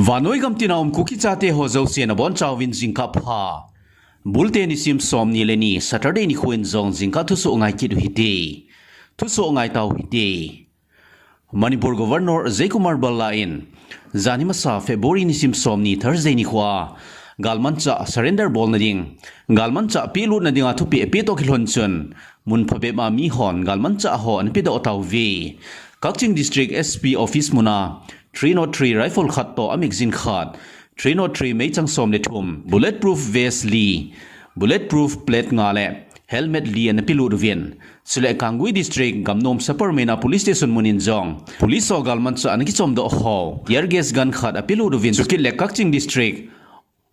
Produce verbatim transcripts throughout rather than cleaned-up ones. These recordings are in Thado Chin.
Vannoi gamtina um Kuki chate ho jouse nabonchauvin jingkah pha. Bulte nisim somni le ni Saturday nikho in jong jingkah thusoh ngai kit u hite. Thusoh ngai tau hite. Manipur Governor Ajay Kumar Bhalla in janhi masa February nisim somni Thursday nikhoa galmanchah surrender bolna ding, galmanchah pelutna dinga thupeh apeh toh kilhon chun, mun phabep a mihon galmanchah ho ana pedoh tauve. Kakching District S P Office muna three nought three rifle khat toh a magazine khat, three nought three meichang som le thum, bulletproof vest li, bulletproof plate nga le helmet li ana pelut uvin. Chule Kangui District Gamnom Saparmeina Police Station munin jong police ho galmanchah ana kichomdoh ho tear gas gun khat apelut uvin. Chukit le Kakching District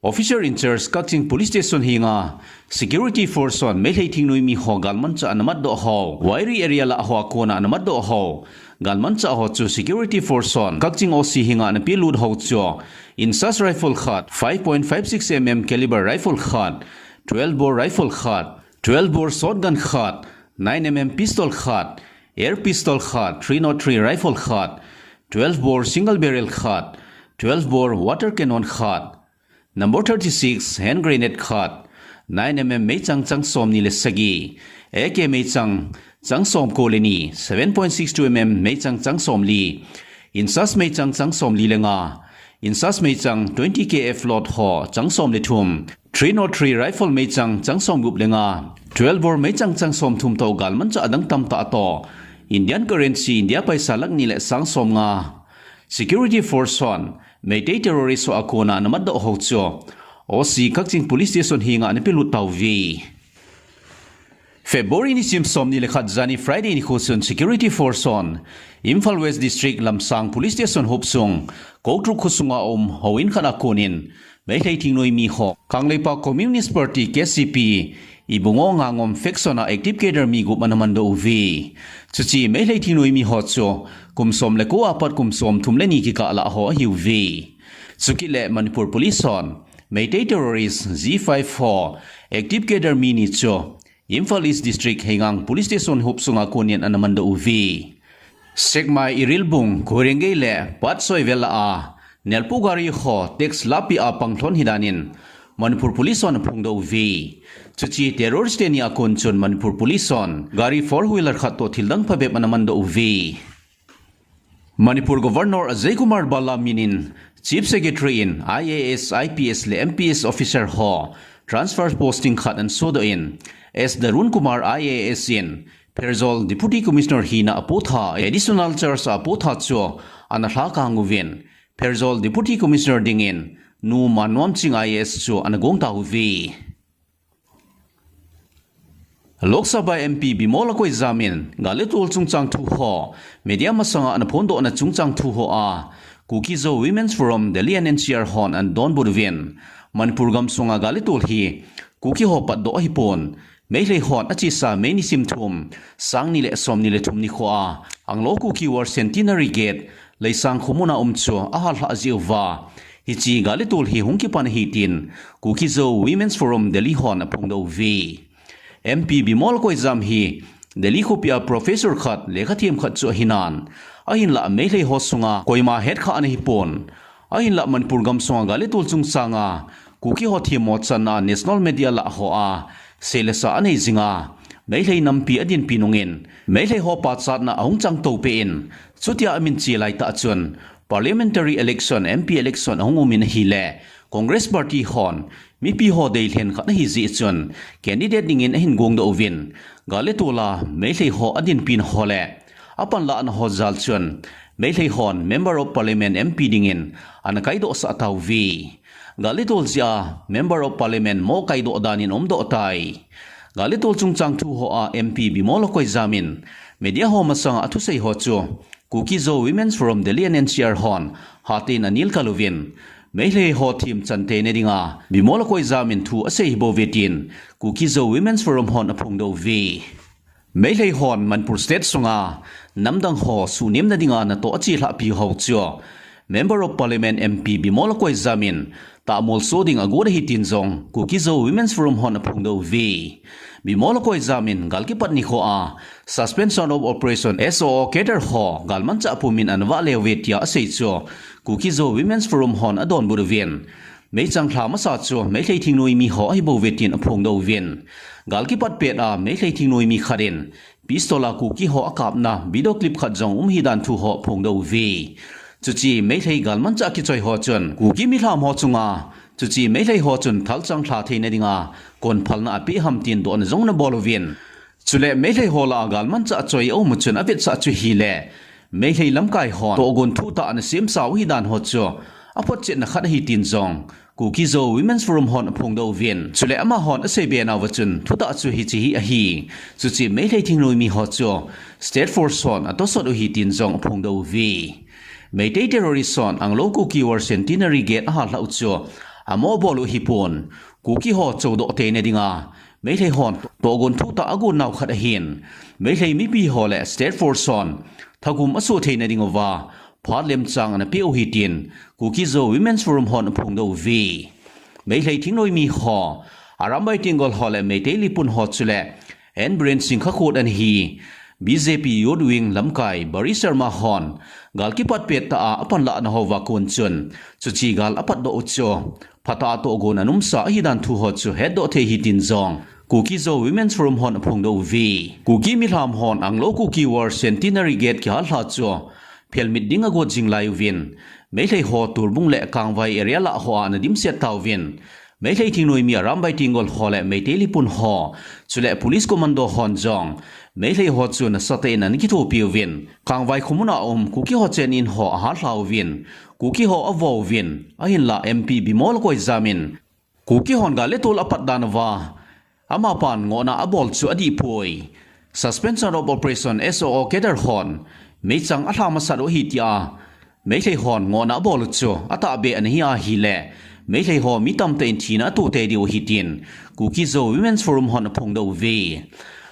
Officer in charge Kakching Police Station henga security force hon Meitei thingnoimi ho galmanchah ana matdoh ho, Wairi area lah hoa kona ana matdoh ho galmanchah ho chu security force hon Kakching O C henga ana pelut ho chu INSAS rifle khat, five point five six M M caliber rifle khat, twelve bore rifle khat, twelve bore shotgun khat, nine M M pistol khat, air pistol khat, three nought three rifle khat, twelve bore single barrel khat, twelve bore water cannon khat, number thirty-six hand grenade khat, nine M M meichang chang somni le sagi, A K meichang chang somko le ni, seven point six two M M meichang chang somli, INSAS meichang chang somli le nga, INSAS meichang twenty K F load ho chang som le thum, three nought three rifle meichang chang somgup le nga, twelve bore meichang chang somthum toh galmanchah adang tamtah toh Indian currency India paisa lakh ni le sang somnga security force hon Meitei terrorist ho a kona ana matdoh ho chu O C Kakching Police Station henga ana pelut tauve. February nisim somni le khat janhi Friday nikho chun security force hon Imphal West District Lamsang Police Station hopsung Koutruk khosunga um houin khat a konin Meitei thingnoimi ho Kangleipak Communist Party K C P Ibungo Ngangom faction a active cadre mi gup ana mandoh uve. Chuche Meitei thingnoimi ho chu kum som le ko apat kum somthum le ni kikah lah ho ahiuve. Chukit le Manipur Police hon Meitei terrorist G five ho active cadre mi ni chu Imphal East District Heingang Police Station hopsunga konin ana mandoh uve. Sekmai Irilbung, Koirengei le Patsoi vel a nelpu gari ho tax lapi a panglhon hidanin Manipur Police hon aphongdoh uve. Chuche terrorist teni a kon chun Manipur Police hon gari four wheeler khat toh thildang phabep ana mandoh uve. Manipur Governor Ajay Kumar Bhalla minin Chief Secretary in I A S, I P S le M P S officer ho transfer posting khat ana sodoh in, S Darun Kumar I A S in Pherzawl Deputy Commissioner hina apottha, additional charge apottha chu ana lhakang uvin, Pherzawl Deputy Commissioner dingin Nu Mannuamching I A S chu ana gong tauve. Lok Sabha M P Bimol Akoijam in gal le tol chungchang thu ho media masanga ana phondohna chungchang thu hoa Kuki-Zo Women's Forum Delhi and N C R hon ana donbut uvin, Manipur gamsunga gal le tol hi Kuki ho patdoh ahipon, Meitei hon achesa May nisim thum, sang ni le som ni le thum nikhoa Anglo Kuki War Centenary Gate Leisang khomuna um chu ahalhah jeh uva, hiche gal le tol hi hung kipan ahi tin Kuki-Zo Women's Forum Delhi hon aphongdoh uve. M P Bimol Akoijam hi Delhi khopia professor khat, lekhathem khat chu ahinan, ahinlah Meitei ho sunga koima hetkha ana hipon, ahinlah Manipur gamsunga gal le tol chungchanga Kuki ho themmo channa national media lah hoa seilesa anei jinga, Meitei nampi adinpi nungin Meitei ho pachatna ahung chang toupeh in, chutia amin che laitah chun parliamentary election, M P election ahung umin ahile, Congress Party hon mipi ho deilhen khat ahi jeh chun candidate dingin ahin gongdoh uvin, gal le tola Meitei ho adinpina ho le apanlahna ho jal chun Meitei hon Member of Parliament, M P dingin ana kaidohsah tauve. Gal le tol jeh a Member of Parliament mo kaidoh danin umdoh tai. Gal le tol chungchang thu hoa M P Bimol Akoijam in media ho masanga athusei ho chu Kuki-Zo Women's Forum Delhi and N C R hon hatah in anelkal uvin, Meitei ho themchan teina dinga Bimol Akoijam in thu asei hibouve tin Kuki-Zo Women's Forum hon aphongdoh uve. Meitei hon Manipur State sunga namdang ho suhnemna dinga natoh achelhahpi ho chu Member of Parliament M P Bimol Akoijam in tahmol so ding agot ahi tin jong Kuki Zo Women's Forum hon aphongdoh uve. Bimol Akoijam in gal kipat nikho a Suspension of Operation S O O cadre ho galmanchah pum in ana vahle uve tia asei chu Kuki Zo Women's Forum hon adonbut uvin. Meichang lha masa chu Meitei thingnoimi ho ahi bouve tin aphongdoh uvin. Gal kipat pet a Meitei thingnoimi khat in pistol a Kuki ho akapna video clip khat jong um ahi dan thu ho aphongdoh uve. Chuche Meitei galmanchah kichoi ho chun Kuki milham ho chunga chuche Meitei ho chun thalchang lha theina dinga konphalna apeh ham tin dohna jong anabol uvin. Chule Meitei ho lah a galmanchah choi aum u chun avetsah chu ahile Meitei lamkai hon tohgon thutah ana semsau ahi dan ho chu aphotchetna khat ahi tin jong Kuki Zo Women's Forum hon aphongdoh uvin. Chule amahon aseibe nauva chun thutah chu hiche hi ahi. Chuche Meitei thingnoimi ho chu State Force hon atosot u ahi tin jong aphongdoh uve. Meitei terrorist hon Anglo Kuki War Centenary Gate ahallhah u chu amo bol u ahipon, Kuki ho chodoh theina dinga Meitei hon tohgon thutah agon nau khat ahin. Meitei mipi ho le State Force hon thagum asoh theina dinguva phat lemchang anapeh u ahi tin Kuki Zo Women's Forum hon aphongdoh uve. Meitei thingnoimi ho, Arambai Tenggol ho le Meitei Leepun ho chule N Biren Singh khakhut ana hi B J P Youth Wing lamkai Bari Sharma hon gal kipat pettah a apanlahna houva kon chun chuche gal apatdoh u chu phatah a tohgon ana umsa ahi dan thu ho chu hetdoh thei ahi tin jong Kuki Zo Women's Forum hon aphongdoh uve. Kuki milham hon Anglo Kuki War Centenary Gate kihallha chu phelmit ding agot jing lai uvin, Meitei ho Torbung le Kangvai area lah hoa ana dimset tauvin, Meitei thingnoimi Arambai Tenggol ho le Meitei Leepun ho chule police commando hon jong Meitei ho chu nasatah in ana kithopi uvin, Kangvai khomun a um Kuki ho chenin ho ahallha uvin, Kuki ho avo uvin, ahinlah M P Bimol Akoijam in Kuki hon gal le tol apat dan uva amapan ngohna abol chu adihpoi. Suspension of Operation S O O cadre hon meichang alha masat u ahi tia Meitei hon ngohna abol u chu atahbeh ana hi ahile Meitei ho mi tamtah in thina ato tei diu ahi tin Kuki Zo Women's Forum hon aphongdoh uve.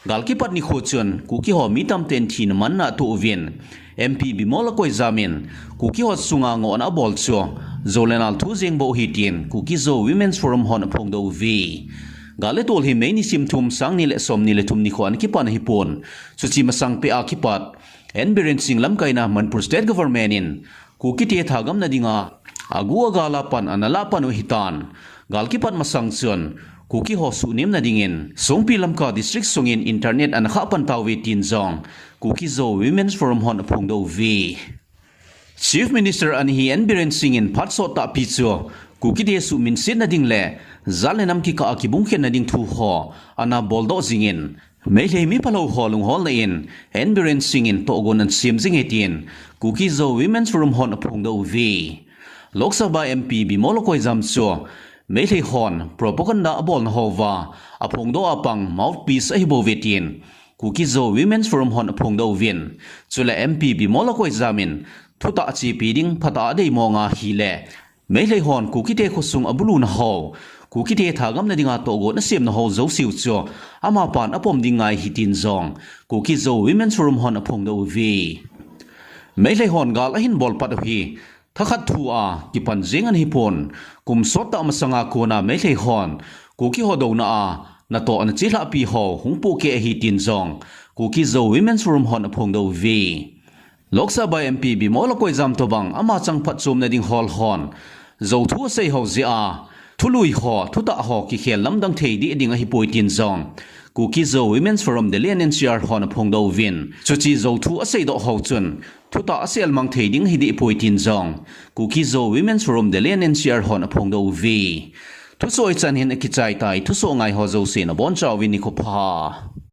Gal kipat nikho chun Kuki ho mi tamtah in thina manna ato uvin, M P Bimol Akoijam in Kuki ho chunga ngohna abol chu jou le nal thu jeng bou ahi tin Kuki Zo Women's Forum hon aphongdoh uve. Gal le tol hi May nisim thum, sang ni le som ni le thum nikho ana kipan ahipon, chuche masang peh a kipat N Biren Singh lamkaina Manipur State Government in Kukite thagamna dinga agu agal a pan ana lah pan u ahitan. Gal kipat masang chun Kuki ho suhnemna dingin Songpi Lamka District sungin internet ana khah pan tauve tin jong Kuki Zo Women's Forum hon aphongdoh uve. Chief Minister ana hi N Biren Singh in phat sot tahpi chu Kukite suhminsetna ding le jat le nam kikah a kibungkhenna ding thu ho ana boldoh jingin, Meitei mi phalou ho lungholna in N Biren Singh in tohgon ana sem jing e tin Kuki Zo Women's Forum hon aphongdoh uve. Lok Sabha M P Bimol Akoijam chu Meitei hon propaganda abolna houva aphongdoh a pang mouthpiece ahi bouve tin Kuki Zo Women's Forum hon aphongdoh uvin. Chule M P Bimol Akoijam in thutah chepi ding phatah a adei mong ahile Meitei hon Kukite khosung abuluna ho, Kukite thagamna dinga tohgon asemna ho jouse u chu amapan apom ding ngai ahi tin jong Kuki Zo Women's Forum hon aphongdoh uve. Meitei hon gal ahin bol pat u hi thakhat thu a kipan jeng ana hipon, kum sottah masanga kona Meitei hon Kuki ho douna a natoh ana chelhahpi ho hung pohkeh ahi tin jong Kuki Zo Women's Forum hon aphongdoh uve. Lok Sabha M P Bimol Akoijam tobang ama chang phatchomna ding hol hon jou thu asei ho jeh a thului ho, thutah ho kikhel lamdang thei deh ding ahipoi tin jong Kuki Zo Women's Forum Delhi and N C R hon aphongdoh uvin. Chuche jou thu aseidoh ho chun thutah aselmang thei ding ahi dehpoi tin jong Kuki Zo Women's Forum Delhi and N C R hon aphongdoh uve. Thusoh hichan hin akichai tai, thusoh ngai ho jouse nabonchauvin nikho pha.